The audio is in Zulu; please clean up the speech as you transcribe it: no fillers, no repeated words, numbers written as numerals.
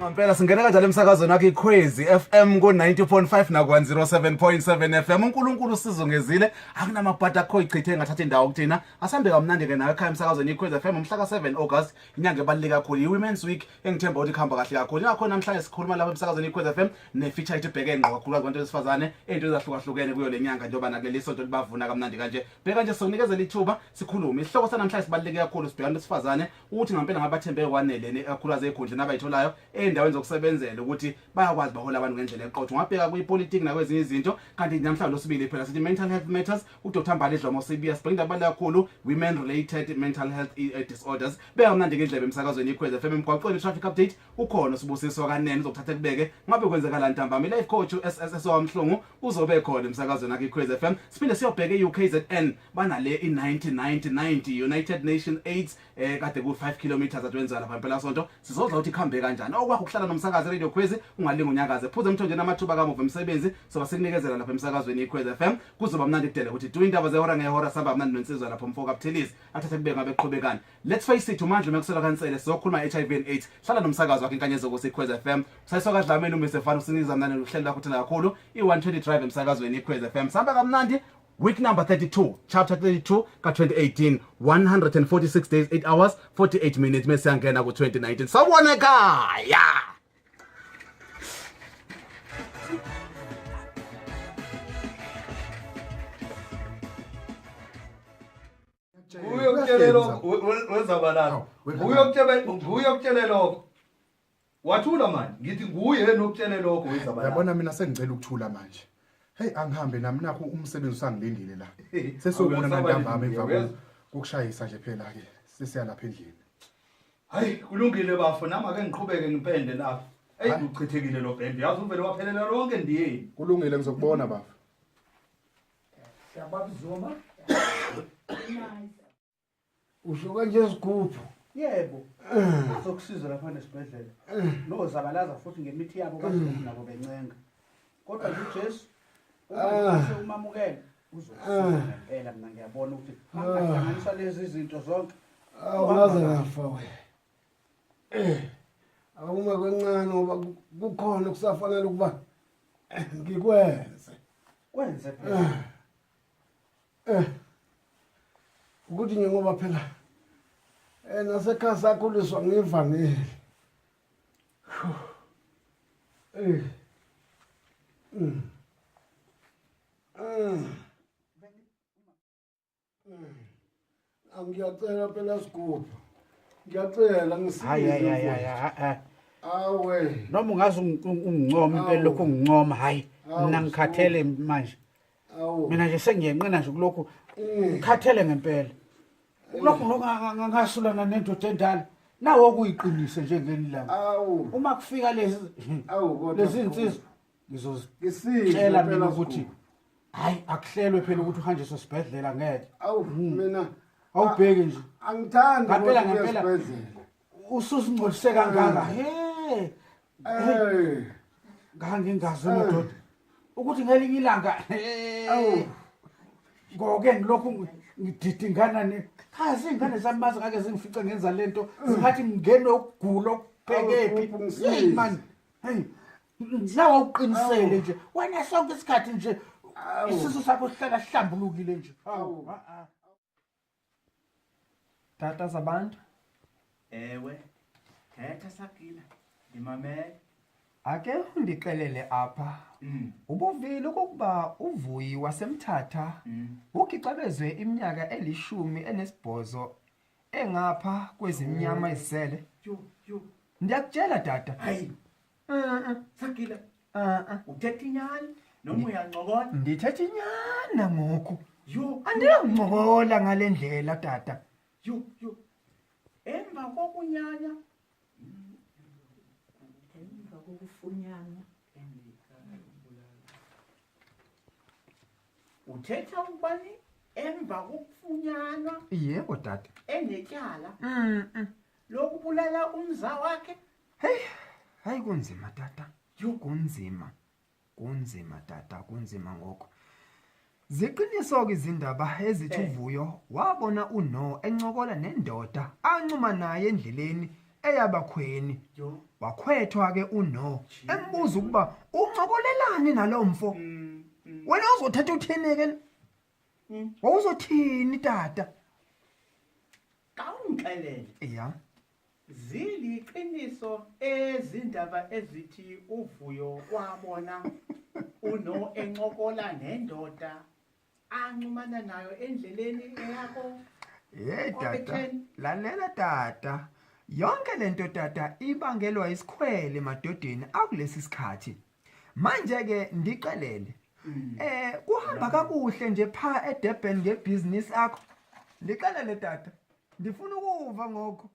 Ngempela singena kanjalo emsakazweni wakhe iKhwezi FM ku 90.5 na 107.7 FM. uNkulunkulu usizungezile akunamabhadi akho ichithe engathatha indawo kuthina. Asambe kamnandi ke nawe ekhaya emsakazweni iKhwezi FM umhla ka7 August inyanga ebaluleke kakhulu iWomen's Week engithemba ukuthi kuhamba kahle kakhulu. Ingakho namhlanje sikhuluma lapha emsakazweni iKhwezi FM ne-feature ethu ibheke ngqo kakhulu kubantu besifazane ezinto ezahlukahlukene kuyo le nyanga njengoba nakuleli sonto libavuna kamnandi kanje. Bheka nje sonikezela ithuba sikhulume. Isihloko sanamhlanje sibaluleke kakhulu sibhekana besifazane ukuthi ngampela ngabathembe kwanele ikakhulukazi ey'khundleni abayitholayo ey'ndaweni zokusebenzela ukuthi bayakwazi bahola abantu ngendlela eqotho ungabheka kwipolitiki nakwezinye izinto kanti namhlanje losibili phela sithi mental health matters uDr Mbali Dlomo sibuya sibheka indaba ebaluleke kakhulu women related mental health disorders beka mnandi ngendlebe emsakazweni iKhwezi FM emgwaqweni traffic update ukhona uSibusiso kanene uzokuthatha kubeke ngabe kwenzekala ntambama i-life coach uSSS wamhlungu uzobe khona emsakazweni akhe iKhwezi FM siphinde siyobheka e-UKZN banale i-1990 United Nation AIDS kade ku-5 kilometers atwenziwa lapha impela sonto sizozwa ukuthi kuhambe kanjani okwakho ukuhlala nomsakazi Radio Khwezi ungalinga unyakaze phuza emthonjeni amathuba kamuva emsebenzi soba sikunikezela lapha emsakazweni iKhwezi FM kuzoba mnandi kudele ukuthi du indaba zehora ngehora sihamba mnandi nensizwa lapho mfoka Buthelezi athathe kubeka ngabe qhubekani let's face it uMandla umekusela kaNsele sizokhuluma HIV and AIDS hlala nomsakazi wakhe inkanyezi ukuthi iKhwezi FM usayiswa kaDlamini uMr Fana usinikeza mnandi uhlelo lakho thina kakhulu i-120 drive emsakazweni iKhwezi FM sihamba kamnandi Week number 32, chapter 32 ka-2018, 146 days, 8 hours, 48 minutes mese yangena ku-2019. Sawubona ekhaya! Nguye okutshele lokho wezabalala. Nguye okutshele nguye okutshele lokho. Wathula manje ngithi nguye yena okutshele lokho wezabalala. Yabona mina sengicela ukuthula manje. Hey angihambe nami nakho umsebenzi usangilindile la. Sesiyobona ntambama emva kokushayisa nje phela ke sesiya lapha endlini. Hayi kulungile bafo nami ake ngiqhubeke ngipende lapha. Ey uchithekile lo bhembe yazi uvele waphelela lonke ndiyeni. Kulungile ngizokubona bafo. Siyababa Zuma. Usho kanje sigubhu. Yebo. Bazokusiza lapha nesibhedlela. Nozabalaza futhi ngemithi yabo bazothi nabo bencenga. Kodwa nje uJesu uma umamukele uzokusiza ngempela mina ngiyabona ukuthi angahlanganiswa lezi zinto zonke. Awu ngaze ngafa we. Eh. Awuma kancane ngoba kukhona kusafanele ukuba ngikwenze. Kwenze phela. Eh. Ukuthi nje ngoba phela eh nasekhaya sakhuliswa ngivangeli. Eh. Mm. Mm. Angiyacela phela sigubhu. Ngiyacela ngisize. Hayi hayi hayi hayi hayi. Awe. Noma ungaze ungincome impela lokhu ungincoma hayi mina ngikhathele manje. Awu. Mina nje sengiyenqena nje kulokhu ngikhathele ngempela. Kulokhu ngasulana nendoda endala. Nawo okuyiqinise nje ngelilanga. Awu. Uma kufika lezi Awu kodwa. lezi insizwa ngizozitshela mina ukuthi hayi akuhlelwe phela ukuthi uhanjiswe esibhedlela ngeke. Awu mina awubheki nje. Angithandi Ngempela ngempela. Usuzingcolise kangaka. He. Eh. Ngangingazi madoda. Ukuthi ngelinye ilanga Awu. Ngoke ngilokhu ngididingana ne. Cha izingane zami mazi ngake zingifice ngenza lento zingathi ngingenwe ukugula okuphekephi. Hey man. Hey. Nawe uqinisele nje. Wena sonke isikhathi nje isisu sakho sihlala sihlambulukile nje. Hawu. Tata zabantu. Ewe. Thetha Sagila. Ndimamele. Ake undixelele apha. Ubuvile okokuba uVuyi waseMthatha ugixabezwe iminyaka elishumi enesibhozo engapha kwezimnyama izisele. Yho, yho. Ndiyakutshela tata. Hayi. Sagila. Uthetha inyani noma uyancokola? Ndithetha inyana ngoku. Yho. Andinancokola ngale ndlela tata. Yho, yho. Emva kokunyanya emva kokufunyanwa uthetha ubani emva kokufunyanwa Yebo tata. enetyala lokubulala umza wakhe. Hey, hayi kunzima tata. Yho kunzima. Kunzima tata, kunzima ngoku. Ziqiniso ke izindaba ezithi uVuyo wabona uNo encokola nendoda ancuma naye endleleni eyabakhweni. Wakhwethwa ke uNo embuza ukuba uncokolelani nalomfo. Wena uzothatha uthini ke? Wawuzothini tata? Kawungixelele. Ya. Ziliqiniso ezindaba ezithi uVuyo wabona uNo encokola nendoda ancumana nayo endleleni eyako. Hey tata, Kwabetheni. lalela tata. Yonke lento tata ibangelwa isikhwele emadodeni akulesi sikhathi. Manje ke ndixelele. Kuhamba kakuhle nje pha eDurban ngebusiness yakho. Ndixelele tata. Ndifuna ukuva ngokho.